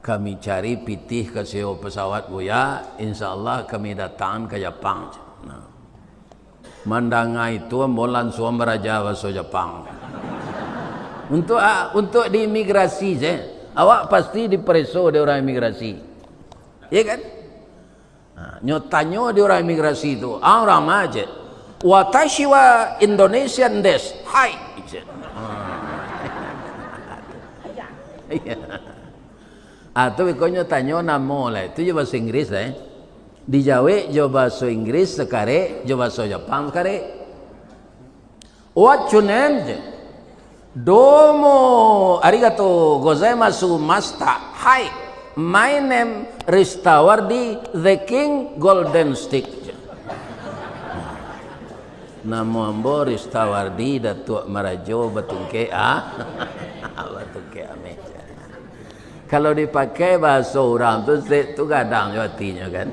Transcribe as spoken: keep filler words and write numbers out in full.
Kami cari pitih ka sewa pesawat, Buya, insya Allah kami datang ka Japang. Nah. Mandanga itu, ambo lansuang baraja bahaso Japang. Untuk, a, untuk di imigrasi je, awak pasti dipareso dek urang imigrasi. Iya kan? Nah, nyo tanyo di urang imigrasi tu, "Ah, urang ma je?" "Watashi wa Indonesian desu." "Hai," je. Ah. Iya. Ah, tu beko nyo tanyo namo lah. Itu jo bahaso Inggris lah, eh. Dijawek jo bahaso Inggris sakarek, jo bahaso Japang sakarek. "What's your name?" je. "Domo arigato gozaimasu, masta." "Hai, my name Ristawardi, the King Golden Stick," je. "Namo ambo Ristawardi, Datuak Marajo Batungkek, ah." Batungkek Ameh. Kalau dipakai bahaso urang tu, sek tu gadang jo atinyo, kan?